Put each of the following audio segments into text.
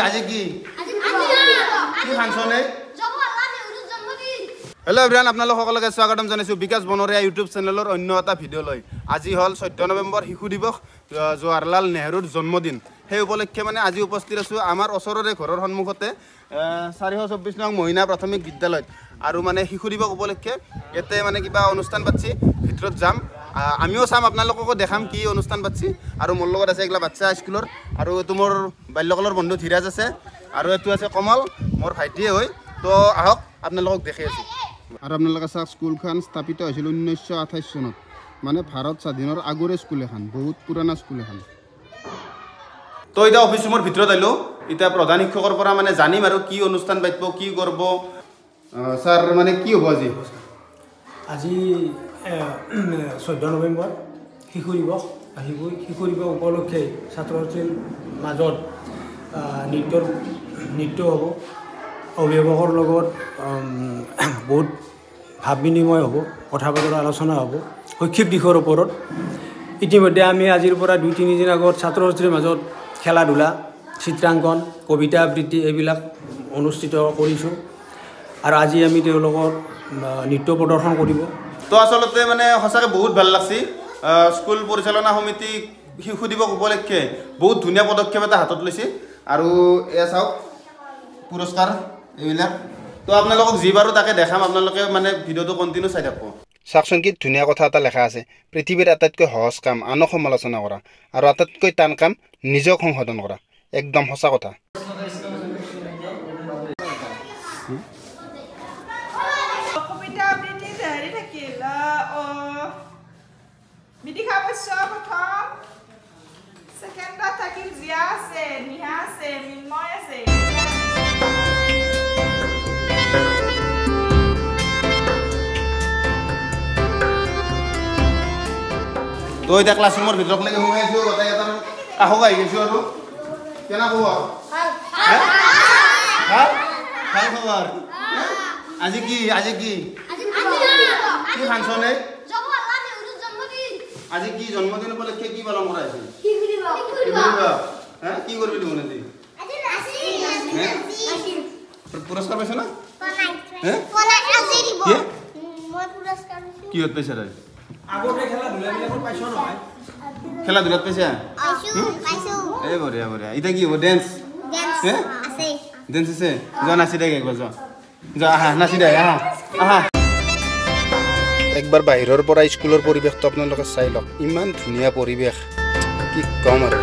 আজি কি কি ফাংচন হে? হেল্ল' এভৰিৱান, আপোনালোক সকলোকে স্বাগতম জনাইছোঁ বিকাশ বনৰীয়া ইউটিউব চেনেলৰ অন্য এটা ভিডিঅ' লৈ। আজি হ'ল 14 নৱেম্বৰ, শিশু দিৱস, জৱাহৰলাল নেহৰুৰ জন্মদিন। সেই উপলক্ষে মানে আজি উপস্থিত আছোঁ আমাৰ ওচৰৰে ঘৰৰ সন্মুখতে 424 নং মহিনা প্ৰাথমিক বিদ্যালয়ত। আৰু মানে শিশু দিৱস উপলক্ষে ইয়াতে মানে কিবা অনুষ্ঠান পাতিছে, ভিতৰত যাম, আমিও চাম, আপোনালোককো দেখাম কি অনুষ্ঠান পাতিছে। আৰু মোৰ লগত আছে এইগিলা বাচ্চা স্কুলৰ, আৰু এইটো মোৰ বাল্যকালৰ বন্ধু ধীৰাজ আছে, আৰু এইটো আছে কমল, মোৰ ভাইটিয়ে হয়। তো আহক আপোনালোকক দেখি আছোঁ। আৰু আপোনালোকে চাওক, স্কুলখন স্থাপিত হৈছিল 1928 চনত, মানে ভাৰত স্বাধীনৰ আগৰে স্কুল এখন, বহুত পুৰণা স্কুল এখন। তো এতিয়া অফিচ ৰুমৰ ভিতৰত আহিলোঁ, এতিয়া প্ৰধান শিক্ষকৰ পৰা মানে জানিম আৰু কি অনুষ্ঠান পাতিব, কি কৰিব। ছাৰ, মানে কি হ'ব আজি? আজি 14 নৱেম্বৰ শিশু দিৱস। শিশু দিৱস উপলক্ষে ছাত্ৰ ছাত্ৰীৰ মাজত নৃত্য হ'ব, অভিভাৱকৰ লগত বহুত ভাৱ বিনিময় হ'ব, কথা বতৰা আলোচনা হ'ব শৈক্ষিক দিশৰ ওপৰত। ইতিমধ্যে আমি আজিৰ পৰা 2-3 দিন আগত ছাত্ৰ ছাত্ৰীৰ মাজত খেলা ধূলা, চিত্ৰাংকন, কবিতা আবৃত্তি এইবিলাক অনুষ্ঠিত কৰিছোঁ, আৰু আজি আমি তেওঁলোকৰ নৃত্য প্ৰদৰ্শন কৰিব। তো আচলতে মানে সঁচাকৈ বহুত ভাল লাগছি। স্কুল পৰিচালনা সমিতি শিশু দিৱস উপলক্ষে বহুত ধুনীয়া পদক্ষেপ এটা হাতত লৈছে। আৰু এয়া চাওক পুৰস্কাৰ এইবিলাক। তো আপোনালোকক যি পাৰোঁ তাকে দেখাম, আপোনালোকে মানে ভিডিঅ'টো কণ্টিনিউ চাই থাকিব। চাওকচোন কি ধুনীয়া কথা এটা লেখা আছে, পৃথিৱীৰ আটাইতকৈ সহজ কাম আনক সমালোচনা কৰা, আৰু আটাইতকৈ টান কাম নিজক সংশোধন কৰা। একদম সঁচা কথা। তো এতিয়া ক্লাছৰুমৰ ভিতৰত লৈকে সোমাই আছোঁ, গোটেইকেইটাৰ কাষক আহি গৈছোঁ। আৰু কেনে খবৰ? ভাল ভাল খবৰ। আজি কি আজি কি কি ফাংচন হে? আজি কি জন্মদিন উপলক্ষে কি পালন কৰা হৈছে? কি কৰিবি দেখোন আজি? পুৰস্কাৰ পাইছ না? কিহত পাইছা তই? খেলা ধূলাত পাইছা? এই বঢ়িয়া বঢ়িয়া। এতিয়া কি হ'ব? ডেন্স ডেন্স আছে? যোৱা নাচি দে একবাৰ, যোৱা যোৱা, আহা নাচি দে, আহা আহা। একবাৰ বাহিৰৰ পৰা স্কুলৰ পৰিৱেশটো আপোনালোকে চাই লওক, ইমান ধুনীয়া পৰিৱেশ, কি ক'ম আৰু।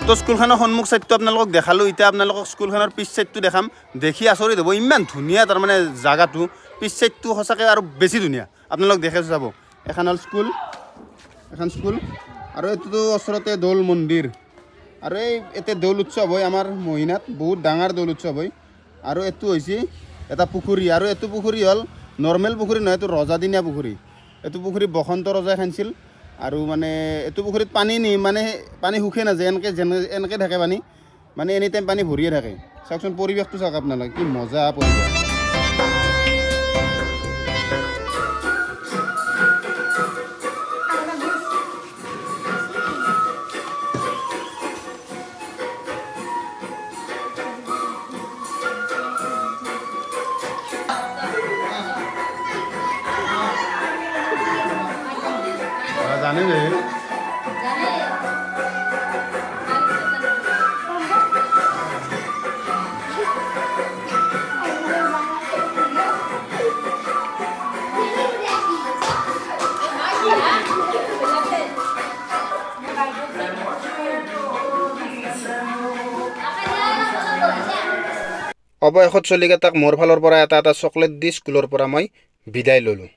তো স্কুলখনৰ সন্মুখ চাইডটো আপোনালোকক দেখালোঁ, এতিয়া আপোনালোকক স্কুলখনৰ পিছ চাইডটো দেখাম। দেখি আচৰিত হ'ব, ইমান ধুনীয়া তাৰমানে জাগাটো। পিছ চাইডটো সঁচাকৈ আৰু বেছি ধুনীয়া, আপোনালোক দেখে যাব। এখন হ'ল স্কুল, এখন স্কুল, আৰু এইটোতো ওচৰতে দৌল মন্দিৰ। আৰু এই ইয়াতে দৌল উৎসৱ হয় আমাৰ মহিনাত, বহুত ডাঙৰ দৌল উৎসৱ হয়। আৰু এইটো হৈছে এটা পুখুৰী, আৰু এইটো পুখুৰী হ'ল নৰ্মেল পুখুৰী নহয়, এইটো ৰজাদিনীয়া পুখুৰী। এইটো পুখুৰী বসন্ত ৰজাই খান্দিছিল। আৰু মানে এইটো পুখুৰীত পানী নি মানে পানী শুকাই নাযায়, এনেকৈ যেনে এনেকৈ থাকে পানী, মানে এনি টাইম পানী ভৰিয়ে থাকে। চাওকচোন পৰিৱেশটো চাওক আপোনালোকে, কি মজা পৰিৱেশ। অৱশেষত চলিকেইটাক মোৰ ফালৰ পৰা এটা এটা চকলেট দি স্কুলৰ পৰা মই বিদায় ল'লোঁ।